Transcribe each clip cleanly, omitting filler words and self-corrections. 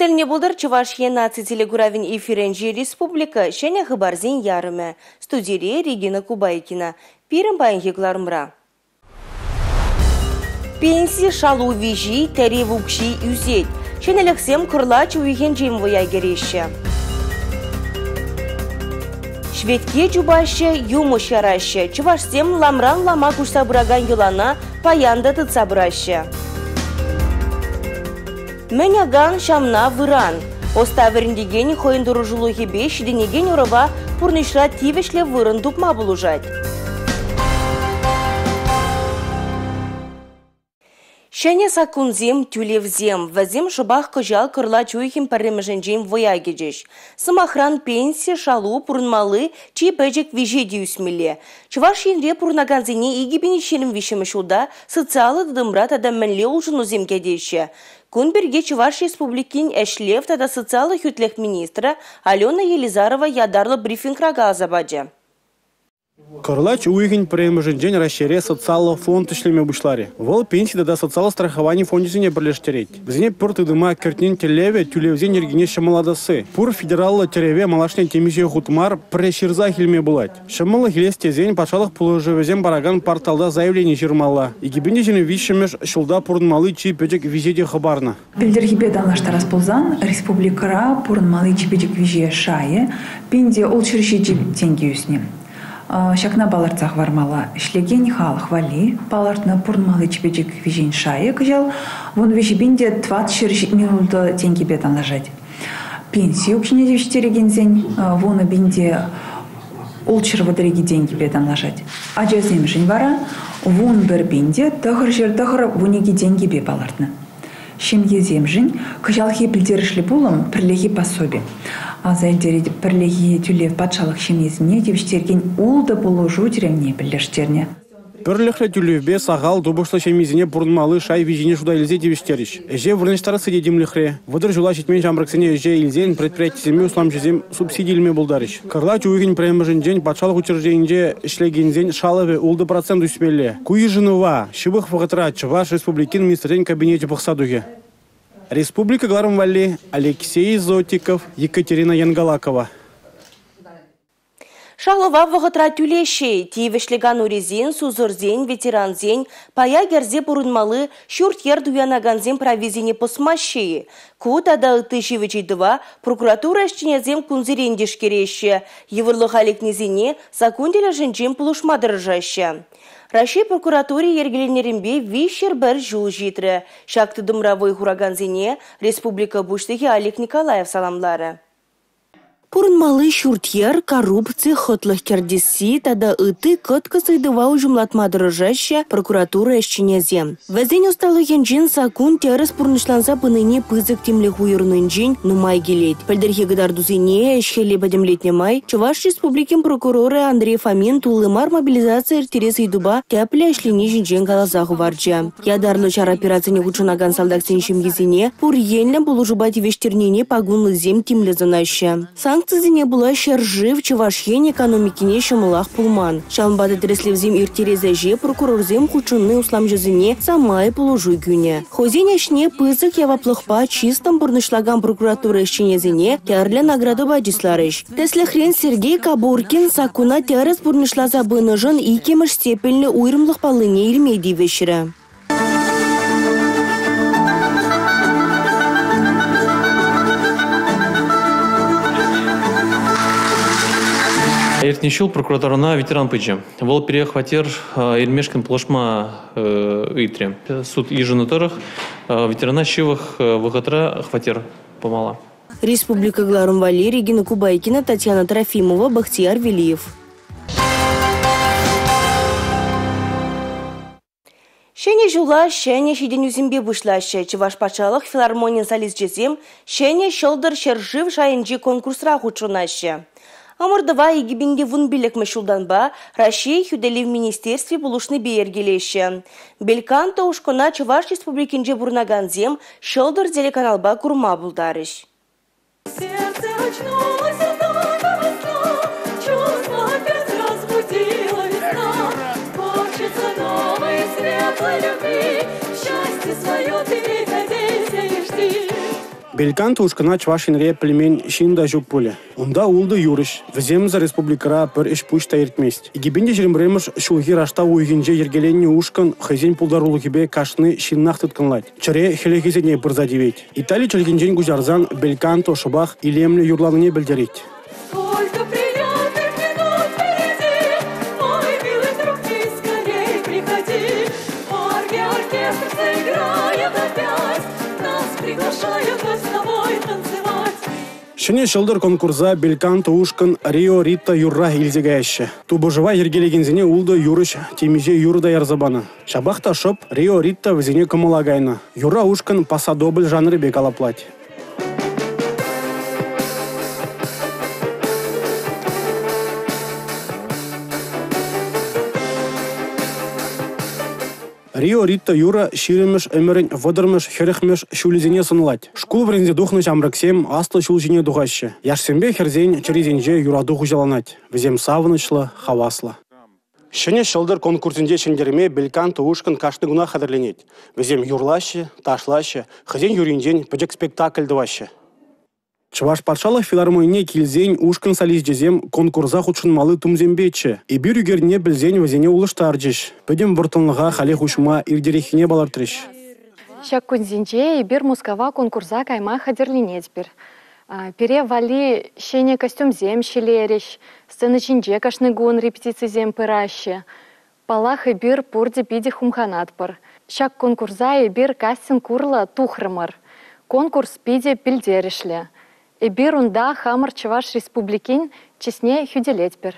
тӗлне пултӑр Чӑваш Ен наци телекуравӗн эфирӗнчи республика ҫӗнӗ хыпарсен ярӑмӗ. Студире Регина Кубайкина. Пирӗн паянхи кӑларӑмра. Пенси шалу виҫи, тӗрев укҫи ӳсет. Ҫӗнӗлӗхсем кӑрлач уйӑхӗнчен вӑя кӗреҫҫӗ. Ҫветке чупаҫҫӗ, юмӑҫ яраҫҫӗ. Чӑвашсем ламран лама куҫса пыракан йӑлана паян та тытса пыраҫҫӗ. Мӗн акан, ҫавна выран. Ӑста вӗрентекен хӑйӗн тӑрӑшулӑхӗпе ҫитӗнекен ӑрӑва пурнӑҫра тивӗҫлӗ вырӑн тупма пулӑшать. Ҫӗнӗ саккунсем, тӳлевсем. Вӗсем шӑпах кӑҫал кӑрлач уйӑхӗн пӗрремӗшӗнчен вӑя кӗчӗҫ. Сӑмахран, пенси, шалу, пурӑнмалли чи пӗчӗк виҫе те ӳсмелле. Чӑваш Енре пурӑнакансене 2023 ҫулта социаллӑ тытӑмра тата мӗнле улшӑнусем кӗтеҫҫӗ? Кун пирки Чӑваш Республикин ӗҫлев тата социаллӑ хӳтлӗх министрӗ Алена Елизарова ятарлӑ брифингра каласа пачӗ. Кӑрлач уйӑхӗн пӗрремӗшӗнчен Раҫҫейре социаллӑ фонд ӗҫлеме пуҫларӗ. Вӑл пенси тата социаллӑ страховани фончӗсене пӗрлештерет. Вӗсене пӗр тытӑма кӗртнин тӗллевӗ тӳлевсен йӗркине ҫӑмӑллатасси. Пур федераллӑ тӗреве малашне темиҫе хут мар, пӗрре ҫырсах илме пулать. Ҫӑмӑллӑх илес тесен патшалӑх пулӑшӑвӗсем паракан порталта заявлени ҫырмалла. 2023-мӗш ҫулта пурӑнмалли чи пӗчӗк виҫе те хӑпарнӑ. Пӗлтӗрхипе танлаштарас пулсан, республикӑра пурӑнмалли чи пӗчӗк виҫе шайӗ 1607 тенкӗ ӳснӗ. Ҫакна палӑртса хӑвармалла, ӗҫлекен халӑх валли палӑртнӑ пурӑнмалли чи пӗчӗк виҫен шайӗ кӑҫал 13 476 тенкӗпе танлашать. Пенси укҫине тивӗҫтерекенсен 10 632 тенкӗпе танлашать. Ачасемшӗн вара 11 992 тенкӗпе палӑртнӑ. Ҫемьесемшӗн кӑҫалхи пӗлтерӗшлӗ пулӑм пӗрлехи пособи. Аса илтеретӗп, пӗрлехи тӳлев патшалӑх ҫемьесене тивӗҫтерекен ултӑ пулӑшу тӗревне пӗрлештернӗ. Пӗрлӗхлӗ тӳлевпе сахал тупӑшлӑ ҫемьесене пурӑнмалли шай виҫине шута илсе тивӗҫтерӗҫ. Ӗҫе вырнаҫтарасси те тимлӗхре. 30 ҫула ҫитмен ҫамрӑксене ӗҫе илсен предприятисемпе усламҫӑсем субсиди илме пултарӗҫ. Кӑрлач уйӑхӗн пӗрремӗшӗнчен патшалӑх учрежденинче ӗҫлекенсен шалӑвӗ 6% ӳсмелле. Ку йышӑнӑва ҫывӑх вӑхӑтра Чӑваш Республикин Министрсен Кабинечӗ пӑхса тухӗ. Республика кӑларӑм валли Алексей Зотиков, Екатерина Янгалакова. Шалӑва вӑхӑтра тӳлеҫҫӗ-и? Тивӗҫлӗ канурисен, сусӑрсен, ветерансен, пая кӗрсе пурӑнмалли ҫурт-йӗр туянакансен прависене пӑсмаҫҫӗ-и? Ку тата ытти ҫивӗч ыйтӑва прокуратура ӗҫченӗсем кунсерен тишкереҫҫӗ. Йывӑрлӑха лекнисене саккун тӗлӗшӗнчен пулӑшма тӑрӑшаҫҫӗ. Раҫҫей прокуратури йӗркеленнӗренпе 301 ҫул ҫитрӗ. Ҫак тытӑмра вӑй хуракансене республика Пуҫлӑхӗ Олег Николаев саламларӗ. Пурӑнмалли ҫурт-йӗр, коррупци, хӑтлӑх кӗртесси тата ытти кӑткӑс ыйтӑва уҫӑмлатма тӑрӑшаҫҫӗ прокуратура ӗҫченӗсем. Вӗсен ӑсталӑхӗнчен саккун тӗрӗс пурнӑҫланса пынине пысӑк тимлӗх уйӑрнинчен нумай килет. Пӗлтӗрхи кӑтартусене ӗҫ-хӗле пӗтӗмлетнӗ май Чӑваш Республикин прокурорӗ Андрей Фомин тулли мар мобилизаци ирттерес ыйтупа тӗплӗ ӗҫлени ҫинчен каласа хӑварчӗ. Ятарлӑ ҫар операцине хутшӑнакан салтаксен ҫемйисене пур енлӗн пулӑшупа тивӗҫтернине пакунлисем тимлӗ сӑнаҫҫӗ. Санкцисене пула ҫӗршыв Чӑваш Ен экономикине ҫӑмӑлах пулман. Ҫавӑнпа та тӗрӗслевсем ирттерес ӗҫе прокурорсем хутшӑнни усламҫӑсене самай пулӑшу кӳнӗ. Хӑйсен ӗҫне пысӑк яваплӑхпа чыслӑн пурнӑҫлакан прокуратура ӗҫченӗсене тӗрлӗ наградӑпа чысларӗҫ. Тӗслӗхрен, Сергей Кабуркин саккуна тӗрӗс пурнӑҫласа пынӑшӑн иккӗмӗш степеньлӗ уйрӑмлӑх паллине илме тивӗҫрӗ. Иртнӗ ҫул прокуратурӑна ветеран пычӗ. Вӑл пире хваттер илмешкӗн пулӑшма ыйтрӗ. Суд йышӑннӑ тӑрӑх ветерана ҫывӑх вӑхӑтра хваттер памалла. Республика кӑларӑм валли Регина Кубайкина, Татьяна Трофимова, Бахтияр Велиев. Ҫӗнӗ ҫула ҫӗнӗ ҫитӗнӳсемпе пуҫлаҫҫӗ. Чӑваш патшалӑх филармонин солисчӗсем ҫӗнӗ ҫӑлтӑр ҫӗршыв шайӗнчи конкурсра хутшӑнаҫҫӗ. Ӑмӑртӑва 2015-мӗш ҫултанпа Раҫҫей хӳтӗлев министерстви пулӑшнипе йӗркелеҫҫӗ. Бельканто ушкӑна Чӑваш Республикинче пурӑнакансем Ҫӑлтӑр телеканалпа курма пултарӗҫ. Сердце очнулось от долгого сна, Чувства опять разбудила весна. Хочется новой светлой любви, Счастье свое ты ведь надейся и жди. Бельканто ушкӑна Чӑваш Енре пӗлмен ҫын та ҫук пулӗ. Унта ултӑ юрӑҫ. Вӗсемсӗр республикӑра пӗр ӗҫ-пуҫ та иртмест. 2021 ҫулхи раштав уйӑхӗнче йӗркеленнӗ ушкӑн хӑйсен пултарулӑхӗпе кашни ҫыннах тыткӑнлать. Чӗре хӗлӗхӗсене пырса тивет. Итали чӗлхинчен куҫарсан бельканто шӑпах илемлӗ юрланине пӗлтерет. Сколько приятных минут впереди, мой милый друг, ты скорей приходи. В парке оркестр заиграет опять, нас приглашают с тобой танцевать. Ҫӗнӗ ҫӑлтӑр конкурса «Бельканто» ушкӑн «Рио Рита» юрра илсе каяҫҫӗ. Тупӑшӑва йӗркелекенсене ултӑ юрӑҫ темиҫе юрӑ та ярса панӑ. Ҫапах та шӑп «Рио Рита» вӗсене кӑмӑла кайнӑ. Юрра ушкӑн пасадобль жанрӗпе калӑплать. «Рио Рита» юрӑ 20-мӗш ӗмӗрӗн 30-мӗш, 40-мӗш ҫулӗсене сӑнлать. Шкул вӗренсе тухнӑ ҫамрӑксем аслӑ ҫул ҫине тухаҫҫӗ. Яшсемпе хӗрсен чӗрисенче юрату хуҫаланать. Вӗсем савӑнӑҫлӑ, хаваслӑ. Ҫӗнӗ ҫӑлтӑр конкурсӗнче ҫӗнтерме «Бельканто» ушкӑн кашни кунах хатӗрленет. Вӗсем юрлаҫҫӗ, ташлаҫҫӗ, хӑйсен юрринчен пӗчӗк спектакль тӑваҫҫӗ. Чӑваш патшалӑх филармонине килсен ушкӑн солисчӗсем конкурса хутшӑнмалли тумсемпеччӗ. Эпир ӳкернине пӗлсен вӗсене улӑштарчӗҫ. Пӗтӗм вӑрттӑнлӑха халех уҫма иртереххине палӑртрӗҫ. Ҫак кунсенче эпир Мускава конкурса кайма хатӗрленетпӗр. Пире валли ҫӗнӗ костюмсем ҫӗлерӗҫ, сцена ҫинче кашни кун репетицисем пыраҫҫӗ. Паллах, эпир пурте питӗ хумханатпӑр. Ҫак конкурса эпир кастинг урлӑ тухрӑмӑр. Конкурс питӗ пӗлтерӗшлӗ. Эпир унта хамӑр Чӑваш Республикин чысне хӳтӗлетпӗр.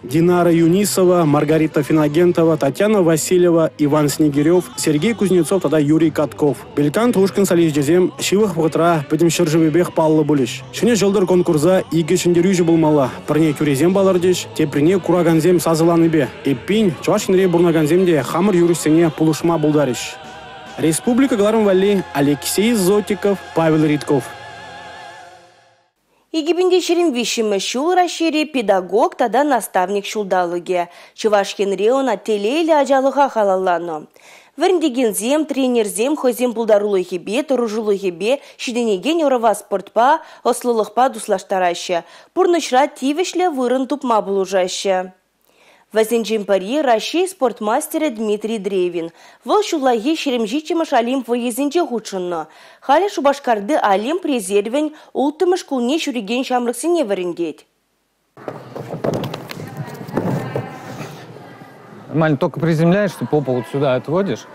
Динара Юнисова, Маргарита Финогентова, Татьяна Васильева, Иван Снегирев, Сергей Кузнецов тата Юрий Катков. Бельканто ушкӑн солисчӗсем ҫывӑх вӑхӑтра пӗтӗм ҫӗршывӗпех паллӑ пулӗҫ. Ҫӗнӗ ҫӑлтӑр конкурса икӗ ҫӗнтерӳҫӗ пулмалла. Пӗрне тӳресем палӑртӗҫ, теприне куракансем сасӑланипе. Эппин, Чӑваш Енре пурӑнакансем те хамӑр юрӑҫсене пулӑшма пултарӗҫ. Республика кӑларӑм валли Алексей Зотиков, Павел Ритков. 2023 ҫул Раҫҫейре педагог тата наставник ҫулталӑкӗ. Чӑваш Енре ӑна телейлӗ ачалӑха халалланӑ. Вӗрентекенсем, тренерсем хӑйсен пултарулӑхӗпе, тӑрӑшулӑхӗпе ҫитӗнекен ӑрӑва спортпа, ӑслӑлӑхпа туслаштараҫҫӗ. Пурнӑҫра тивӗҫлӗ вырӑн тупма пулӑшаҫҫӗ. Вӗсенчен пӗри Раҫҫей спорт мастерӗ Дмитрий Древин. Вӑл ҫуллахи 27-мӗш Олимп вӑййисенче хутшӑннӑ. Халӗ Шупашкарти Олимп резервӗн 6-мӗш шкулне ҫӳрекен ҫамрӑксене вӗрентет. Нормально, только приземляешься, попу вот сюда отводишь.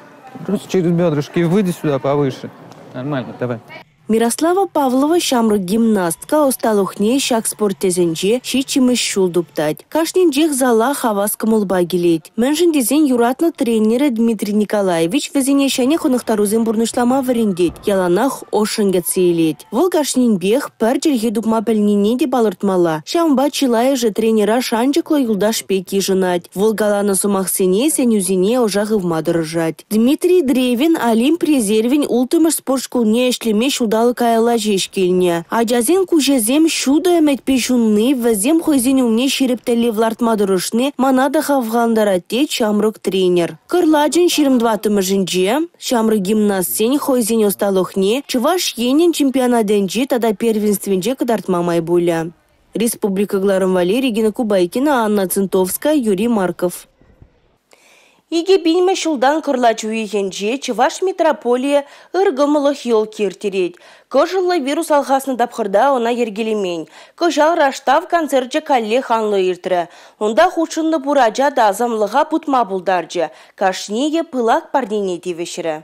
Просто через бедрышки выйди сюда повыше. Нормально, давай. Мирослава Павлова ҫамрӑк гимнастка ӑсталӑхне ҫак спорт тӗсӗнче ҫиччӗмӗш ҫул туптать. Кашнинчех зала хавас кӑмӑлпа килет. Мӗншӗн тесен юратнӑ тренерӗ Дмитрий Николаевич вӗсене ҫӗнӗ хӑнӑхтарусем пурнӑҫлама вӗрентет. Яланах ӑшшӑн кӗтсе илет. Вӑл кашнинпех пӗр чӗлхе тупма пӗлнине те палӑртмалла. Ҫавӑнпа чылайӑшӗ тренера шанчӑклӑ юлташ пек йышӑнать. Вӑл каланӑ сӑмахсене, сӗнӳсене ӑша хывма тӑрӑшать. Дмитрий Древин Олимп резервӗн 6-мӗш спорт шкулне ӗҫлеме ҫулталӑк каялла ҫеҫ килнӗ. Ачасен куҫӗсем ҫутӑ ӗмӗтпе ҫунни, вӗсем хӑйсен умне ҫирӗп тӗллев лартма тӑрӑшни мана та хавхалантарать тет ҫамрӑк тренер. Кӑрлачӑн 24-мӗшӗнче ҫамрӑк гимнастсен хӑйсен ӑсталӑхне Чӑваш Енӗн чемпионатӗнче тата первенствинче кӑтартма май пулӗ. Республика кӑларӑм валли Регина Кубайкина, Анна Цинтовская, Юрий Марков. Икӗ пинмӗш ҫултан Кӑрлач уйӑхӗнче Чӑваш митрополийӗ ыркӑмӑлӑх елки ирттерет. Кӑшӑллӑ вирус алхаснӑ тапхӑрта ӑна йӗркелемен. Кӑҫал Раштав концерчӗ каллех анлӑ иртрӗ. Унта хутшӑннӑ пур ача та асамлӑха путма пултарчӗ. Кашнийӗ пылак парнене тивӗҫрӗ.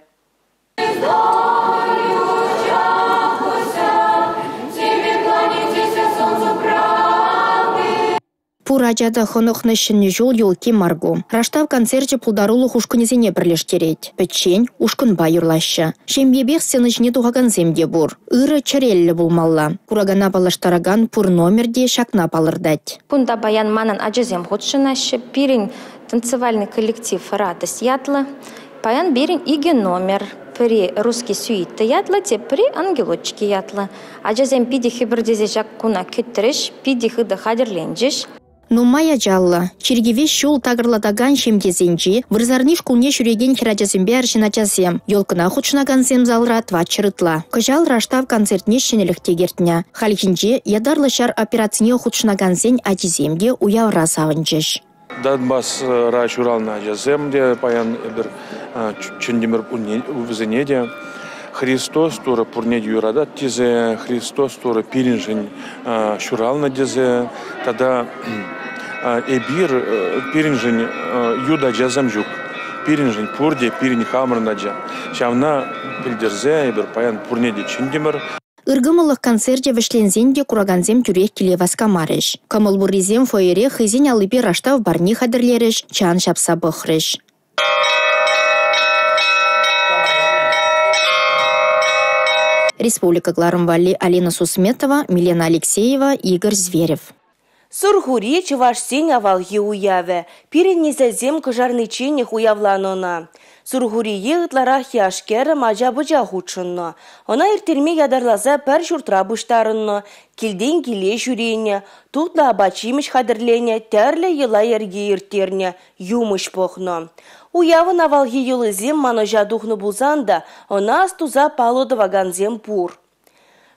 Пур ача та хӑнӑхнӑ Ҫӗнӗ ҫул елки мар ку. Раштав концерчӗ пултарулӑх ушкӑнӗсене пӗрлештерет. Пӗччен, ушкӑнпа юрлаҫҫӗ. Ҫемьепех сцена ҫине тухакансем те пур. Ырӑ чӗреллӗ пулмалла. Куракана паллаштаракан пур номер те ҫакна палӑртать. Кунта паян манӑн ачасем хутшӑнаҫҫӗ. Пирӗн танцевальный коллектив «Радость» ятлӑ. Паян пирӗн икӗ номер. Пӗри «Русский сюита» ятлӑ, тепри «Ангелочки» ятлӑ. Ачасем питӗ хӗпӗртесе ҫак куна кӗтрӗҫ, питӗ хытӑ хатӗрленчӗҫ. Нумай ачаллӑ, чиркӗве ҫул такӑрлатакан ҫемьесенчи, вырсарни шкулне ҫӳрекен хӗрачасемпе арҫын ачасем. Елкӑна хутшӑнакансем залра 400 ытла. Кӑҫал Раштав концертне ҫӗнӗлӗх те кӗртнӗ. Хальхинче ятарлӑ ҫар операцине хутшӑнакансен ачисем те уявра савӑнчӗҫ. Донбасра ҫуралнӑ ачасем те паян эпир чӗнтӗмӗр вӗсене те. Христос Турӑ пурне те юратать тесе, Христос Турӑ пирӗншӗн ҫуралнӑ тесе тата эпир пирӗншӗн ют ачасем ҫук. Пирӗншӗн пурте пирӗн хамӑрӑн ача. Ҫавна пӗлтерсе эпир паян пурне те чӗнтӗмӗр. Ыркӑмӑллӑх концерчӗ вӗҫленсен те куракансем тӳрех киле васкамарӗҫ. Кӑмӑл пуррисем фойере хӑйсен аллипе раштав парни хатӗрлерӗҫ, чан ҫапса пӑхрӗҫ. Республика кӑларӑм валли Алина Сусметова, Милена Алексеева, Игорь Зверев. Сурхури чӑвашсен авалхи уявӗ. Пирӗн несӗлсем кӑшарничченех уявланӑ ӑна. Сурхурие ытларах яш-кӗрӗм ача-пӑча хутшӑннӑ. Ӑна ирттерме ятарласа пӗр ҫуртра пуҫтарӑннӑ, килтен киле ҫӳренӗ, тутлӑ апат-ҫимӗҫ хатӗрленӗ, тӗрлӗ йӑла-йӗрке ирттернӗ, юмӑҫ пӑхнӑ. Уявӑн авалхи йӑлисем манӑҫа тухнӑ пулсан та ӑна астуса паллӑ тӑвакансем пур.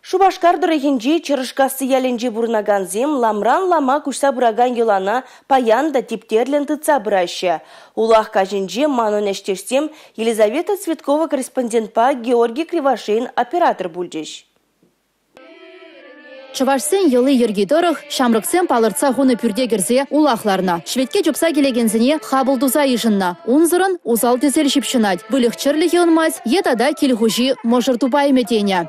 Шупашкар тӑрӑхӗнчи Чӑрӑшкасси ялӗнче пурӑнакансем ламран лама куҫса пыракан йӑлана паян та типтерлӗн тытса пыраҫҫӗ. Улах каҫӗнче манӑн ӗҫтешсем Елизавета Цветкова корреспондентпа Георгий Кривошеин оператор пулчӗҫ. Чӑвашсен йӑли-йӗрки тӑрӑх ҫамрӑксем палӑртса хунӑ пӳрте кӗрсе улах ларнӑ. Ҫветке чупса килекенсене хапӑл туса йышӑннӑ. Унсӑрӑн усал-тӗсел ҫыпҫӑнать, выльӑх-чӗрлӗхӗ ӑнмасть е тата кил хуҫи мӑшӑр тупаймӗ тенӗ.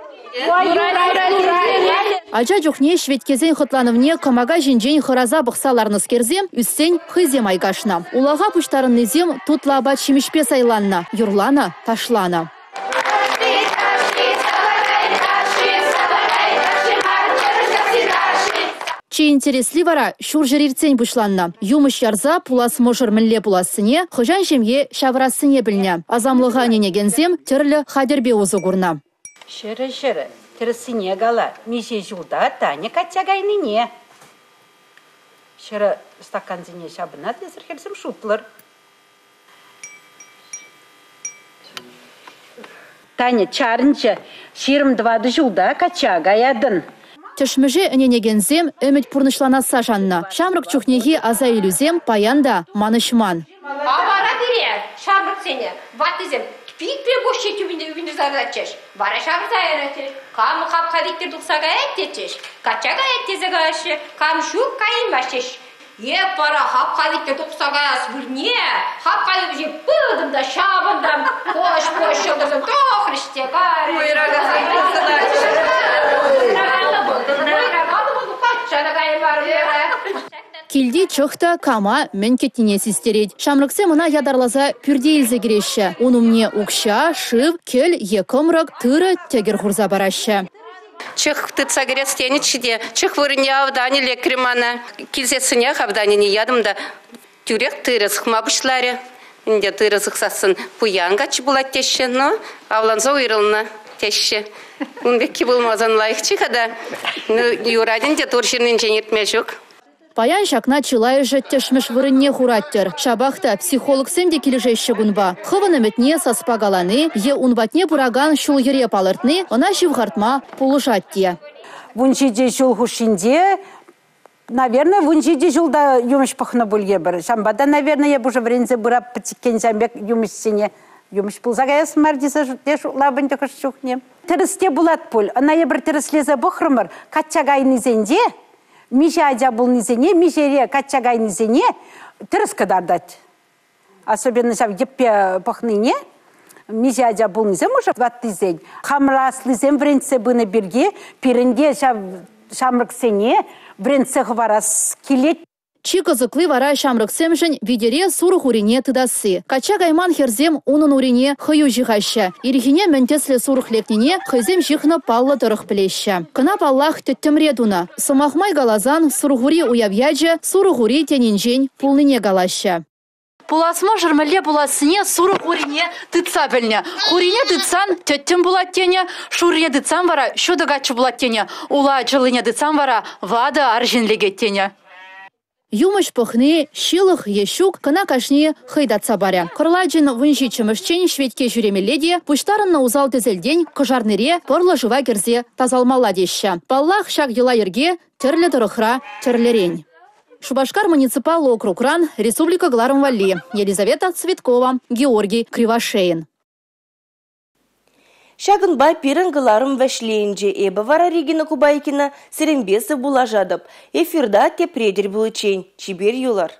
Ача чухне ҫветкесен хӑтланӑвне кӑмака ҫинчен хӑраса пӑхса ларнӑскерсем ӳссен хӑйсем айкашнӑ. Улаха пуҫтарӑннисем тутлӑ апат-ҫимӗҫпе сӑйланнӑ, юрланӑ, ташланӑ. Чи интересли вара ҫурҫӗр иртсен пуҫланнӑ. Юмӑҫ ярса пулас мӑшӑр мӗнле пулассине, хӑҫан ҫемье ҫавӑрассине пӗлнӗ. Асамлӑха ӗненекенсем тӗрлӗ хатӗрпе усӑ курнӑ. Ҫӗрӗ-ҫӗрӗ, тӗрӗссине кала, миҫе ҫулта Таня качча кайнине. Ҫӗрӗ стакансене ҫапӑнать эсӗр хӗрсем шутлӑр. Таня чарӑнчӗ. 24 ҫулта качча каятӑн. Тӗшмӗше ӗненекенсем ӗмӗт пурнӑҫланасса шаннӑ. Ҫамрӑк чухнехи аса илӳсем паян та манӑҫман. Вара пире, ҫамрӑксене, ваттисем питпе пуҫ ӳпӗнтерсе ларатчӗҫ. Вара ҫавӑрса яратчӗҫ. Кам хапха витӗр тухса каять тетчӗҫ, качча каять тесе калаҫҫӗ, кам ҫук каймаҫҫӗ. Эп вара хапха витӗр тухса каяс вырӑнне хапха вӗҫне пытӑм та ҫапӑнтӑм. Пӑш-пӑш ҫӑлтӑрсем тухрӗҫ те кайрӗҫ. Качча та каймарӑм вара. Килти чӑх та кама мӗн кӗтнине систерет. Ҫамрӑксем ӑна ятарласа пӳрте илсе кӗреҫҫӗ. Ун умне укҫа, шыв, кӗл е кӑмрӑк, тырӑ, тӗкӗр хурса параҫҫӗ. Чӑх тытса кӗрес тенӗччӗ те, чӑх вырӑнне автанӗ лекрӗ мана. Килсессӗнех автанӗне ятӑм та тӳрех тырӑ сыхма пуҫларӗ. Ӗнтӗ тырӑ сыхсассӑн пуян каччӑ пулать теҫҫӗ, но авланса уйрӑлнӑ теҫҫӗ. Ун пекки пулмасан лайӑхчӗ-ха та. Ну, юрать ӗнтӗ, тур ҫырнинчен иртме ҫук. Паян ҫакна чылайӑшӗ тӗшмӗш вырӑнне хурать-тӗр. Ҫапах та психологсем те килӗшеҫҫӗ кунпа. Хӑвӑн ӗмӗтне саспа калани е ун патне пыракан ҫул-йӗре палӑртни ӑна ҫывхартма пулӑшать те. 17 ҫул хушшинче, наверное, 17 ҫулта юмӑҫ пӑхнӑ пуль эпир. Ҫавӑнпа та, наверное, эп уже вӗренсе пырап пӗчӗккен ҫавӑн пек юмӑҫсене. Юмӑҫ пулса каяс мар тесе шутлап ӗнтӗ хӑш чухне. Тӗрӗс те пулать пуль. Ӑна эпир тӗрӗслесе пӑхрӑмӑр. Качча кайнисенче миҫе ача пулнисене, миҫере качча кайнисене тӗрӗс кӑтартать. Особенно ҫав йӗппе пӑхнине миҫе ача пулнисем уже ваттисен. Хамӑр аслисем вӗрентсе пынӑ пирки пирӗн те ҫав ҫамрӑксене вӗрентсе хӑварас килет. Чи кӑсӑкли вара ҫамрӑксемшӗн витере сурӑх урине тытасси. Качча кайман хӗрсем унӑн урине хӑю ҫыхаҫҫӗ. Ирхине мӗн тӗслӗ сурӑх лекнине хӑйсем ҫыхнӑ паллӑ тӑрӑх пӗлеҫҫӗ. Кӑна, паллах, тӗттӗмре тунӑ. Сӑмах май каласан, Сурхури уяв ячӗ сурӑх ури тенинчен пулнине калаҫҫӗ. Пулас мӑшӑр мӗнле пулассине сурӑх урине тытса пӗлнӗ. Хурине тытсан тӗттӗм пулать тенӗ, шуррине тытсан вара ҫутӑ каччӑ пулать тенӗ, ула чӑллине тытсан вара ватӑ арҫын лекет тенӗ. Юмӑҫ пӑхни ҫылӑх е ҫук, кӑна кашни хӑй татса парӗ. Кӑрлачӑн 17-мӗшчен ҫветке ҫӳремелле те пуҫтарӑннӑ усал-тӗселтен Кӑшарнире пӑрлӑ шыва кӗрсе тасалмалла теҫҫӗ. Паллах, ҫак йӑла-йӗрке тӗрлӗ тӑрӑхра тӗрлӗрен. Шупашкар муниципаллӑ округран республика кӑларӑм валли Елизавета Цветкова, Георгий Кривошеин. Ҫакӑнпа пирӗн кӑларӑм вӗҫленчӗ. Эпӗ вара Регина Кубайкина сирӗнпе сывпуллашатӑп. Эфирта тепре тӗл пуличчен. Чипер юлӑр.